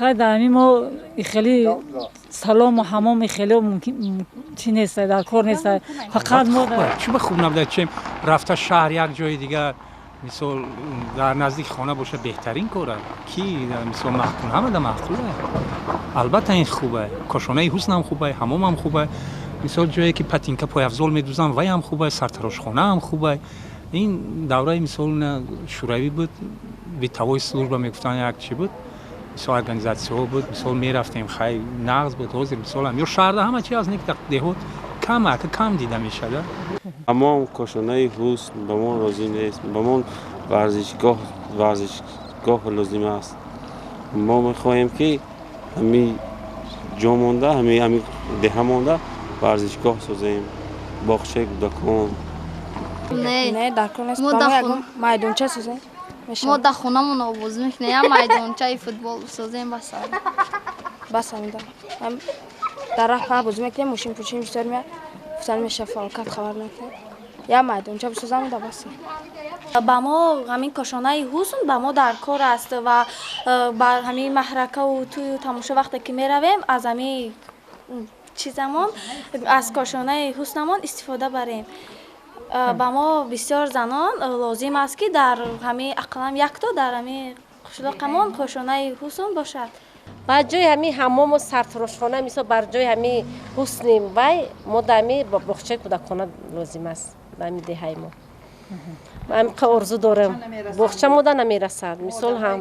Хай, дар ҳамин мо хеле салому ҳамом хеле мумкин чӣ нест, дар кор нест, фақат мо. Чӣ ба хуб набуда, чем рафта шаҳр, як ҷои дигар. Мисол, дар наздики хона боша, беҳтарин кора ки, мисол, маъқул, ҳамада маъқула. Албатта, ин хуба, кошонаи ҳуснам хуба, ҳамомам хуба, мисол, ҷое ки патинка, пойафзол медузам, вай ҳам хуба, сартарошхона ҳам хуба. Ин давраи, мисол, шӯравӣ буд, бытовой служба мегуфтанд, як чӣ буд, мисол, организатсияҳо буд, мисол, мерафтем, хай, нағз буд. Ҳозир, мисол, ё шаҳрда ҳама чи ҳаст, не, деҳот кам ака кам дида мешавад. Ҳамом, кошонаи ҳусн ба мо лозим нест. Ба мо варзишгоҳ лозим аст. Мо мехоҳем, ки ҳамин ҷо монда, ҳамин деҳа монда варзишгоҳ созем, боғчаи кӯдакон. Не, дар кор нест. Ба мо ягон майдонча созем. Мо дар хонамон обозӣ мекунем, як майдончаи футбол созем, бас. Бас. Дар раҳ па бозӣ мекунем, мошин пушин бисёр меяд, футал меша, фалокат хабар мекунем. Як майдонча бисозам да, бас. Ба мо ҳамин кошонаи ҳусн ба мо дар кор аст ва ба ҳамин маҳракаву тӯю тамошо вақте ки меравем, аз ҳамин чизамон, аз кошонаи ҳуснамон истифода барем. Ба мо бисёр занон лозим аст, ки дар ҳамин ақаллан якто дар ҳамин қишлоқамон кошонаи ҳусн бошад. Ба ҷои ҳамин ҳамому сартарошхона, мисол, бар ҷои ҳамин ҳусни вай мо да ҳами боғчаи кӯдакона лозим аст. Ба ҳамин деҳаи мо ҳамиқа орзу дорем. Боғча мода намерасад. Мисол, ҳам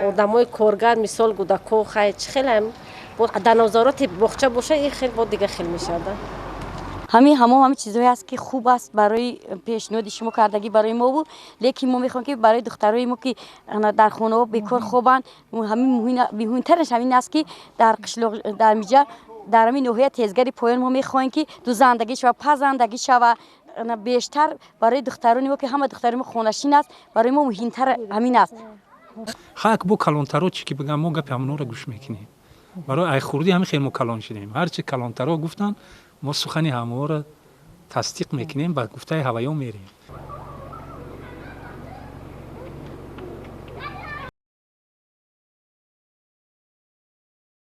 одамои коргар, мисол, кӯдако, хай, чӣ хел дар назороти боғча боша, ин хел бо дига хел мешавад. Ҳамин ҳамом, ҳамин чизҳое аст, ки хуб аст барои пешниҳоди шумо кардагӣ барои мо буд, лекин мо мехоҳем, ки барои духтарои мо, ки дар хонаҳо бекор хобанд, ҳамин муҳимтараш ҳамин аст, ки дар қишлоқ, дар миҷа, дар ҳамин ноҳия Тезгари Поён мо мехоҳем, ки дузандагӣ шава, пазандагӣ шава бештар барои духтарони мо, ки ҳама духтарони мо хонашин аст. Барои мо муҳимтар ҳамин аст. Хак бо калонтаро чӣ ки бигам, мо гапи ҳамонҳоро гӯш мекунем. Барои ай хурдӣ ҳамин хел мо калон шудем. Ҳарчи калонтаро гуфтанд, мо сухани ҳаморо тасдиқ мекунем, ба гуфтаи ҳаваё мерем.